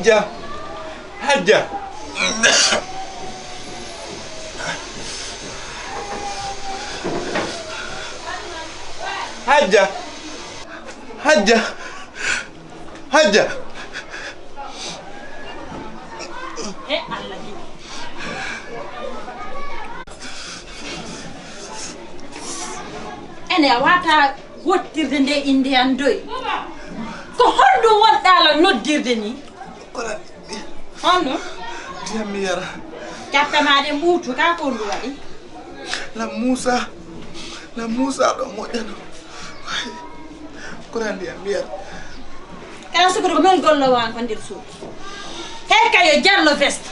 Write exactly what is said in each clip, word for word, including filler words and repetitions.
Hajja. Hajja. Hajja. Hajja. Hajja. He Allah. Ene a wata wottirde nde inde an doy. Ko honɗum wonɗa la noddirde ni? Kono honno? Ndiyam mi yara. Cappe ma ɗe mbuutu ka ko ndu waɗi? La Muusa, la Muusa ɗo moƴƴano. Kono ndiyam mi yara. Kala sukuru ko men gollowa ko nder suudu. He kayo jallo veste.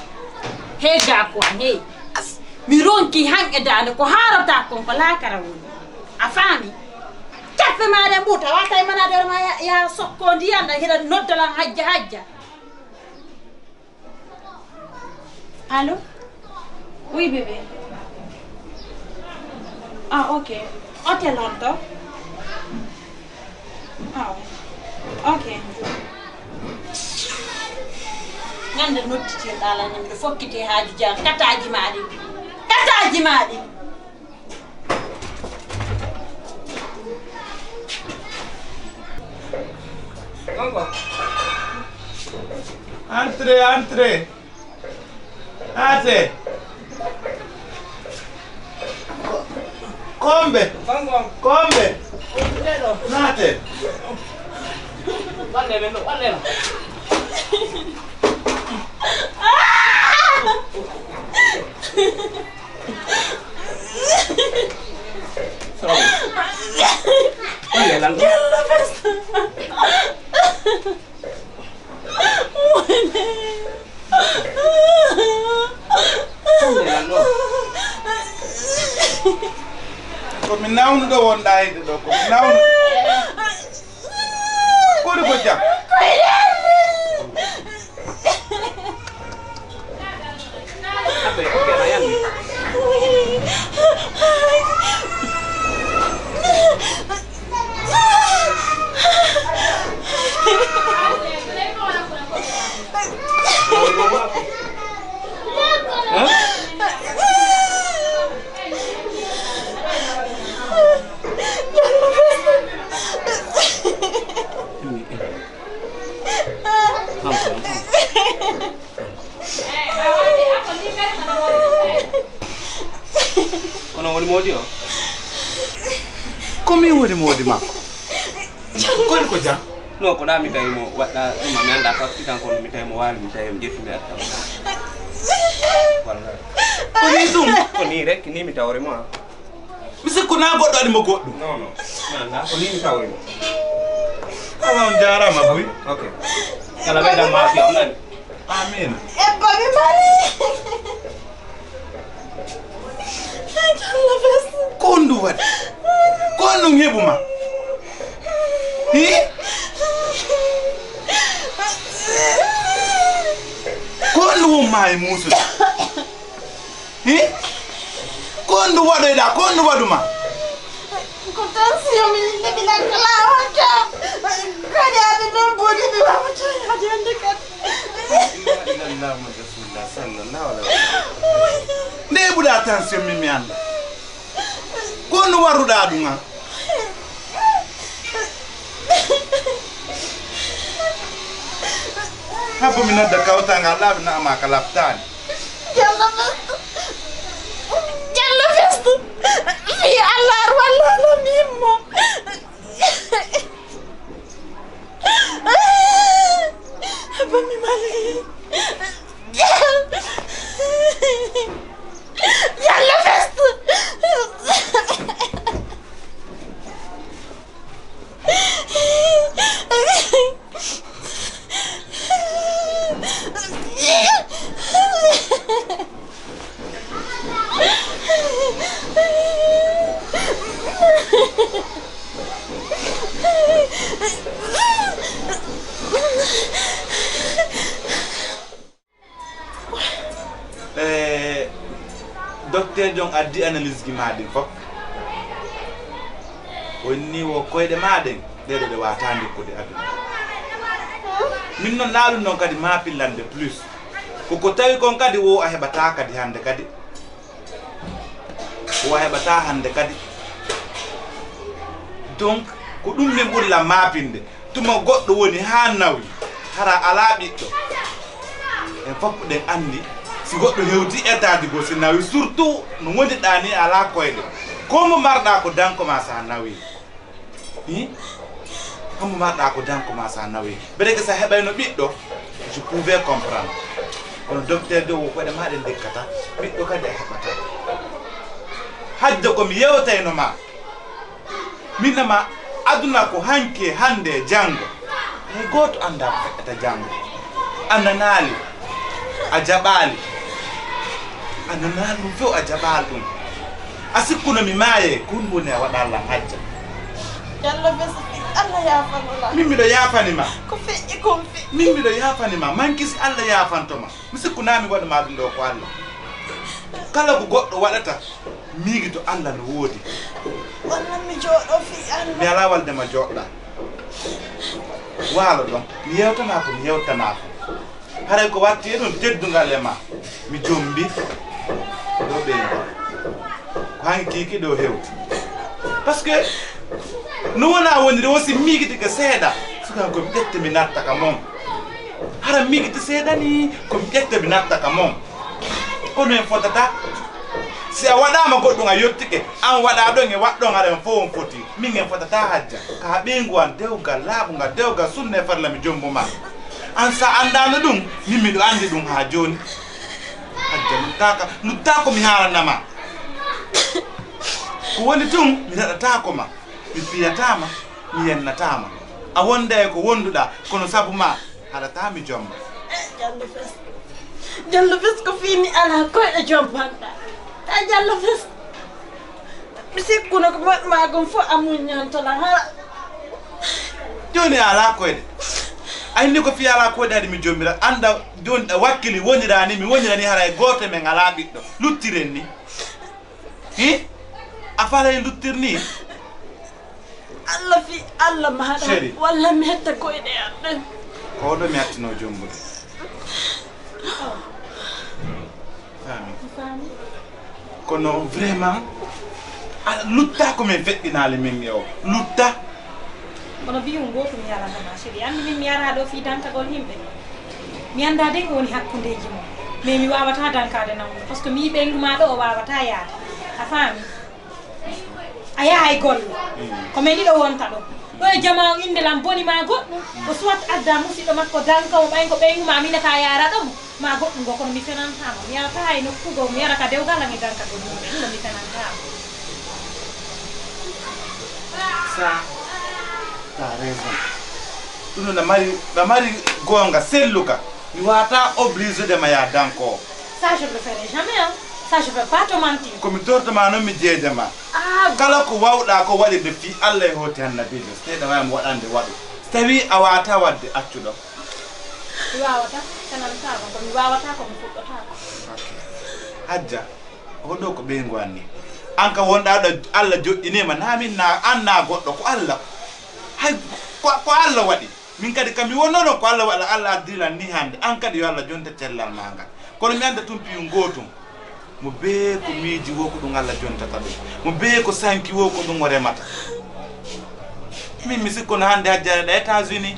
He gako an he. Mi ronki han e dande ko harata kon ko lakara woni. A faami? Cappe ma ɗe mbuuta wata e mana der ma ya, ya sokko ndiyan ɗan hiɗa noddalan hajja hajja. Allô? Oui, bébé. Ah, ok. Hôtel on to? Ah, oui. Ok. Ñande nodditirɗa lan, miɗo fokkite haaju jam. Kataaji ma ɗi. Kataaji ma ɗi. Entrez, entrez. Entrez. Kombe. Kombe. Naate. Walle ɓen ɗo, walle no. Salamu aleykum. Walle lan ɗo. Ko mi nawnuɗo wonɗa e ɗo, ko mi nawnu. Koɗi ko jam? Kono woni moodi o? Ko min woni moodi makko. Kono ko jam? No, ko ɗa mi tawi mo waɗɗa ɗum, mi annda fafti tan, kono mi tawi mo waali, mi tawi mo ƴetti mi atta. Walla. Ko ni ɗum? Ko ni rek, ni mi tawri mo, ah. Mi sikku na goɗɗo waɗi mo goɗɗum. Non, non. Mi annda, ko ni mi tawri mo. Awa, on jaaraama buy. Ok. Kala ɓeydan maafiya, on nani? Amin. Ebba mi mari. Ko on ɗum waɗi? Ko on ɗum heɓu ma? Hi? Ko on ɗum won ma e muusude? Hi? Ko on ɗum waɗoyɗa? Ko on ɗum waɗu ma? Ko tension mi yimɓe ɓilan kala wonta. Kadi aɓe noon boni mi wawata yaade hannde kadi. Inna lillahi wa inna ilaihi raji'un. Sallallahu alaihi wasallam. Nde heɓuɗa tension min mi annda. Ko no warruɗa ɗum an? Habbo mi nodda kawtal ngal laaɓi na ama ka laɓtaani. Jallo festu. Jallo festu. Fii Allah ar wallano mi yimmo. Bammi mali. Yalla fest. E docteur jon addi analyse ji ma ɗin fof. Wonni wo koyɗe ma ɗen ɗeɗo ɗe wata ndikkude abin. Min noon, naa ɗum noon kadi maa pillande plus. Ko ko tawi kon kadi wo a heɓataa kadi hannde kadi. Wo a heɓataa hannde kadi. Donc, ko ɗum min ɓuri lan maapinde. Tuma goɗɗo woni haa nawi, hara alaa ɓiɗɗo. En fof ɗen anndi, si goɗɗo hewti état de gol, si nawi, surtout no woniɗaa ni alaa koyɗe. Ko mo marɗaa ko danko ma sa nawi. Hi? Hombo marɗaa ko danko ma sa nawi? Bereke sa heɓayno ɓiɗɗo, je pouvais comprendre. Kono docteur de wo koɗe ma ɗe ndekkata, ɓiɗɗo kadi a heɓata. Hajja ko mi yewtayno ma. Min nama aduna ko hanki e hannde e janngo. Hay gooto anndaa ko feƴƴata janngo. A nanaali, a jaɓaali. A nanaali ɗum few, a jaɓaali ɗum. A sikkuno mi maaye, ko ɗum woni a waɗa Allah hajja. Yalla be so fi Allah yaafano la. Min miɗo yaafani ma. Ko feƴƴi kon fi. Min miɗo yaafani ma. Manki si Allah yaafanto ma. Mi sikku naa mi waɗu ma ɗum ɗo ko Allah. Kala ko goɗɗo waɗata, miigito Allah no woodi. Walla mi jooɗo fi Allah. Mi alaa walde ma jooɗɗa. Waalo ɗon. Mi yewtana ko mi yewtana ko. Haray ko watti e ɗum teddungal e ma. Mi jombi. Ɗo ɓe ko hanki kiki ɗo hewti. Parce que no wona woniri o si miigiti ko seeɗa. Sukan ko mi ƴette mi natta ka mon. Hara miigiti seeɗa ni ko mi ƴette mi natta ka mon. Kono en fotata. Si a waɗaama goɗɗum a yottike, an waɗa ɗon e waɗɗon hara en fof on foti. Min en fotata hajja. Ka ɓeyngu an dewgal laaɓungal dewgal sunna e farla mi jombo ma. An sa anndaano ɗum, min miɗo anndi ɗum haa jooni. Hajja luttaaka, luttaako mi haalana ma. Ko woni tun, mi naɗataako ma. Mi piyataa ma, mi yennataa ma. A wonda e ko wonduɗaa, kono sabu ma, haɗataa mi jomma. Eh, Jallo Fes. Jallo Fes ko fini alaa koyɗe jompanɗaa. Ta Jallo Fes. Mi sikkuno ko moɗ maa kon fof a muññanto lan hara. Jooni a alaa koyɗe. A inni ko fii alaa koyɗe haɗi mi jommira. Annda jooni ɗa wakkili wonirani mi wonirani hara e gooto men alaa ɓiɗɗo. Luttiren ni. Hi? A falay luttir ni? Allah fi Allah maɗa. Chéri. Walla mi hetta koyɗe am ɗen. Ko oɗo mi attino jombude. Faami. Faami. Kono vraiment, a lutta ko min feƴƴinaali min e o. Lutta. Kono biyum gootum yalanama, chéri. Anndi min mi yaraa ɗo fii dankagol yimɓe. Mi anndaa de ko woni hakkundeeji mon. Mais mi waawataa dankaade nawnude. Parce que mi yi'i ɓeyngu maa ɗo o waawataa yaade. A faami? A yahay golle. Ko men ɗiɗo wonta ɗo. Ɗo e jama o innde lan boni maa goɗɗum. Ko soit adda musiɗɗo makko danka o ɓay ko ɓeyngu maa minata yaara ɗo mo. Ma goɗɗum goo, kono mi fenantaama. Mi yahata hay nokku goo, mi yara ka dewgal am e dankagol yimɓe. Ɗum ɗo mi fenantaama. Ça, t'as raison. Ɗum ɗo na mari, na mari goonga, selluka. Mi wata obligé de ma ya danko. Ça, je le ferai jamais, hein. Ça, je vais pas te mentir. Ko mi torto ma noon mi jeeja ma. Ah, kala ko wawɗa ko waɗirde fii Allah e hooti annabiijo. So tawi ɗa waawi mo waɗande, waɗu. So tawi a wata waɗde, accu ɗo. Mi waawata, fenantaama ko mi waawata ko mi fuɗɗotaako. Ok. Hajja, hoɗo ko ɓeyngu an ni? An ka wonɗa ɗo Allah joɗɗinima, na min na, an na goɗɗo, ko Allah. Hay, ko, ko Allah waɗi. Min kadi kam mi wonno ɗon ko Allah waɗa, Allah addi lan ni hannde. An kadi yo Allah jonte cellal ma ngal. Kono mi annda tun piyum gootum. Mo bee ko miiji wo ko ɗum Allah jontata ɗum. Mo bee ko sanki wo ko ɗum o remata. Min mi sikko no hannde Hajja ɗa États-Unis.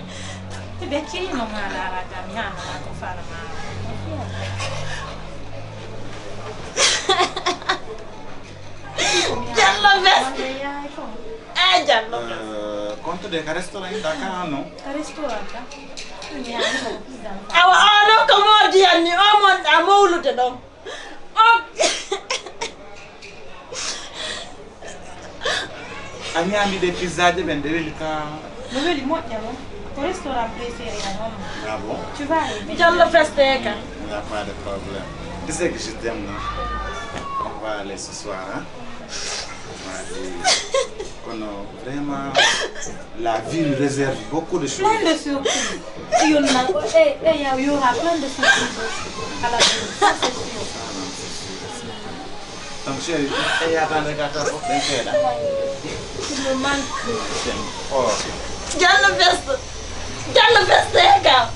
Ɓe beccini no ma laara ka mi hana ko fara ma. Jallo bes. Eh, Jallo bes. Euh, compte de ka restaurant da ka no? Ka restaurant ka. Awa, o ɗo ko moodi anni, o mon ɗa mawlude ɗon. O A ñaami ɗe pizza je ɓen, ɗe weli ka. No weli moƴƴa ɗon. Ko restaurant préféré am on. Ah bon? Tu vas aimer. Jallo feste ka. Il n'y a pas de problème. Tu sais que je t'aime, non? On va aller ce soir, hein? On va aller. Kono vraiment, la vie nous réserve beaucoup de choses. Plein de surprises. Il y en a, eh, eh, il y a- il y aura plein de surprises aussi à la vie. Ça, c'est sûr. Ah non, c'est sûr, c'est sûr. Donc, chérie, e yataande ka ka fof ɓen seeɗa. Il me manque. Oh. Jallo feste. Jallo feste ka.